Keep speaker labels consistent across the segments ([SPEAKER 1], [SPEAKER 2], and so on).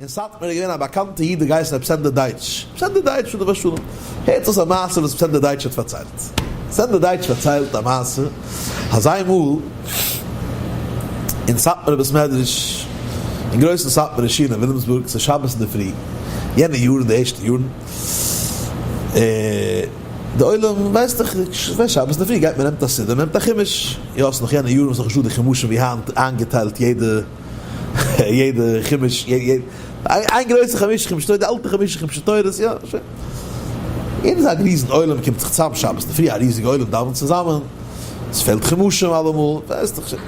[SPEAKER 1] אין סאטמאר איז געווען א באקאנטע איד געהייסן ר' סענדער דייטש, ר' סענדער דייטש עליו השלום, הערט אויס א מעשה וואס ר' סענדער דייטש האט פארציילט, ר' סענדער דייטש פארציילט א מעשה אז איינמאל אין סאטמארע בית מדרש אין גרויסן סאטמארע שול אין וויליאמסבורג ס'איז שבת אינדערפרי יענע יארן די ערשטע יארן די עולם ווייסט דאך שבת אינדערפרי גייט מען נעמט א סידור נעמט א חומש יא ס'איז נאך יענע יארן וואס נאך נישט דא די חומשים ווי היינט איינגעטיילט יעדע יעדע חומש, איין גרויסע חמשה חומשי תורה, די אלטע חמשה חומשי תורות, יא, שוין. יעדע איז א ריזן עולם קומט זיך צוזאם שבת אינדערפרי, א ריזיגע עולם דאווענט צוזאמען, עס פעלט חומשים אלעמאל, ווייסט דאך שוין.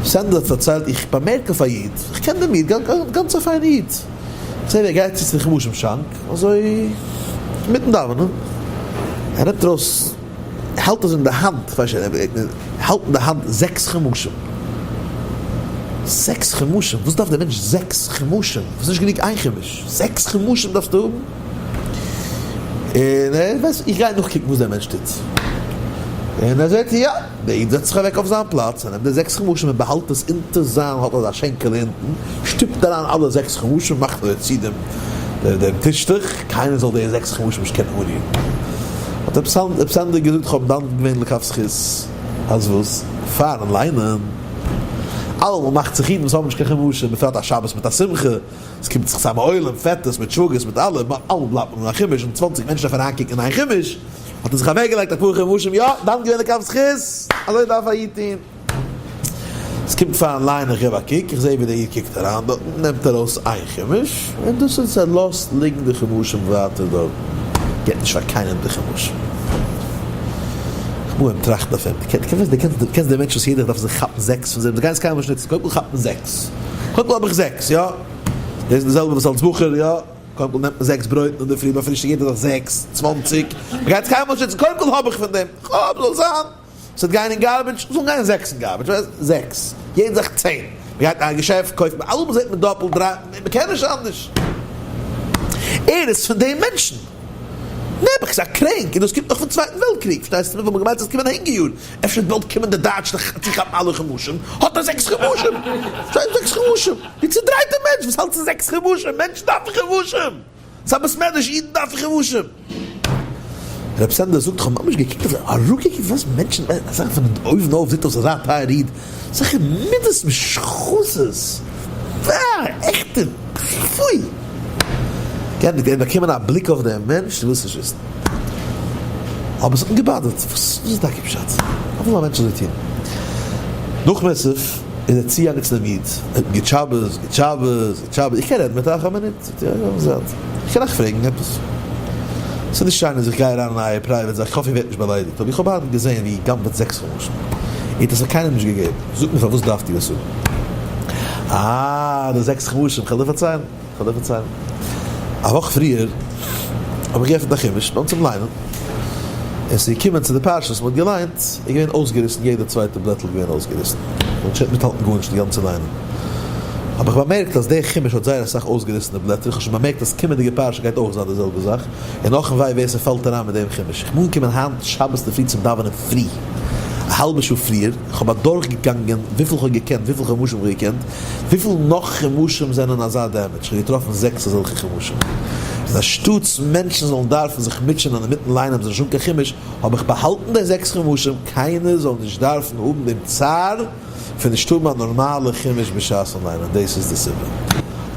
[SPEAKER 1] סענדער האט פארציילט, איך באמערק אויף א איד, איך קען דעם איד, גאנץ א פיינע איד, איך זע ווי ער גייט צו צום חומשים שאנק, אזוי אינמיטן דאווענען, ער נעמט ארויס, האלט אזוי אין די האנט, כ'ווייס נישט, האלט אין די האנט זעקס חומשים. זעקס חומשים? וואס דארף דער מענטש זעקס חומשים? ס'איז נישט גענוג איין חומש, זעקס חומשים דארפסטו האבן? און ער ווייסט, איך גיי נאכקוקן וואס דער מענטש טוט. און ער זעט, יא, דער איד זעצט זיך אוועק אויף זיין פלאץ, ער נעמט די זעקס חומשים און באהאלט עס אונטער זיין, האט אזא שענקעלע אונטן, שטופט אריין אלע זעקס חומשים, מאכט אזוי צו דעם דעם טישטוך, קיינער זאל די זעקס חומשים נישט קענען אנרירן. האט רבי סענדער געזאגט, איך האב דן געווען לכף זכות, אז וואס? פארן ליינען? אלעמאל מאכט זיך אידן וואס האבן נישט קיין חומשים, בפרט א שבת מיט א שמחה, עס קומט זיך צוזאם א עולם, פעטערס מיט שוואגערס מיט אלע, אלעמאל בלייבט מען אן א חומש, און צוואנציג מענטשן דארפן אריינקוקן אין איין חומש, האט ער זיך אוועקגעלייגט אפאר חומשים, יא, דן געווען לכף זכות, אזוי דארף א איד טון. עס קומט פארן ליינען איך געב א קוק, איך זעה ווי דער איד קוקט אריין דארטן, נעמט ארויס איין חומש, און דאס איז ער לאזט ליגן די חומשים ווייטער דארטן, געבט נישט פאר קיינעם די חומשים. איך מוז אים טראכטן אויף אים, דו קענסט די מענטש וואס יעדער דארף זיך כאפן זעקס פון זיי, דו גייסט קיינמאל נישט נוצן, קודם כל כאפט מען זעקס, קודם כל האב איך זעקס, יא, דאס איז די זעלבע וואס אלס בחור, יא, קודם כל נעמט מען זעקס ברויטן אינדערפרי ביי פרישטאג יעדער זיך זעקס, צוואנציג, מען גייט עס קיינמאל נישט נוצן, קודם כל האב איך פון דעם, כ'האב, זאל זיין. ס'וועט גיין אין garbage, זאלן גיין זעקס אין garbage, ווייסט, זעקס, יעדע זאך צען, מ'גייט אין א געשעפט קויפט מען, אלעמאל זעט מען דאפלט, דריי, מ'קען נישט אנדערש. ער איז פון די מענטשן. נעבעך, ס'איז א קרענק, און דאס קומט נאך פון צווייטן וועלט קריג, פארשטייסטו מיר, וואלט מען געמיינט ס'וועט קומען א הונגער יאר, אפשר וועט באלד קומען די דייטשן צו כאפן אלע חומשים, האט ער זעקס חומשים! פארשטייסט, זעקס חומשים! דו צודרייטע מענטש, וואס האלטסטו זעקס חומשים? מענטשן דארפן חומשים! ס'איז א בית מדרש, אידן דארפן חומשים! רב סענדער זאגט, כ'האב ממש געקוקט אויף זיי, אראפגעקוקט וואס מענטשן, אזעלכע פון אויבן אויף זעט אויס אזא טייער איד, אזעלכע מידות משחתות, וואו, עכטע, פוי! געענדיגט, ער האט באקומען א בליק אויף דעם מענטש, דו ווילסט נישט וויסן. אבער עס האט אים געבאדערט, וואס איז טאקע פשט? פארוואס זאל א מענטש אזוי טון? נאך מוסף איז ער צוגעגאנגען צו דעם איד, ער האט גוט שבת, גוט שבת, גוט שבת, איך קען רעדן מיט אייך א מינוט? זאגט ער, יא, זייט, איך קען אייך פרעגן עפעס? ס'איז נישט שיין אז איך גיי אריין אין אייער private זאך, איך האף איר ווערט נישט באליידיגט, אבער איך האב היינט געזען ווי איר גנב'עט זעקס חומשים, איר האט עס פאר קיינעם נישט געגעבן, זאגט מיר פארוואס דארפט איר עס האבן? אה, די זעקס חומשים, כ'וועל דיר פארציילן, כ'וועל דיר פארציילן. א וואך פריער האב איך געעפנט א חומש נאר צום ליינען, און ס'איז געקומען צו די פרשה וואס מ'האט געליינט, איז געווען אויסגעריסן, יעדע צווייטע בלעטל איז געווען אויסגעריסן, מ'האט נישט מיטהאלטן גארנישט די גאנצע ליינען. האב איך באמערקט אז דער חומש האט זייער אסאך אויסגעריסענע בלעטער, איך האב שוין באמערקט אז קומענדיגע פרשה גייט אויך זיין די זעלבע זאך, און אך און וויי ווער ס'פאלט אריין מיט דעם חומש. איך בין אנגעקומען היינט שבת אינדערפרי צום דאווענען פרי, א האלבע שעה פריער, איך האב אדורכגעגאנגען וויפיל איך האב געקענט, וויפיל חומשים איך האב געקענט, וויפיל נאך חומשים זענען אזא damage, איך האב געטראפן זעקס אזעלכע חומשים. און אנשטאטס מענטשן זאלן דארפן זיך מוטשענען אינמיטן ליינען האבן זיי נישט אן קיין חומש, האב איך באהאלטן די זעקס חומשים, קיינער זאל נישט דארפן האבן דעם צער פון נישט האבן א נארמאלע חומש בשעת'ן ליינען, דאס איז די סיבה.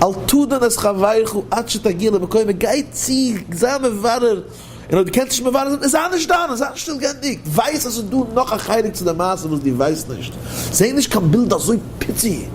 [SPEAKER 1] אל תדון את חברך עד שתגיע למקומו, גיי צו, זיי מברר, און אויב דו קענסט נישט מברר זיין, זיי נישט דן, זיי שטיל גענדיגט, ווייס אז ס'איז דא נאך א חלק צו די מעשה וואס דו ווייסט נישט, זע נישט קיין בילד אזוי פיצי.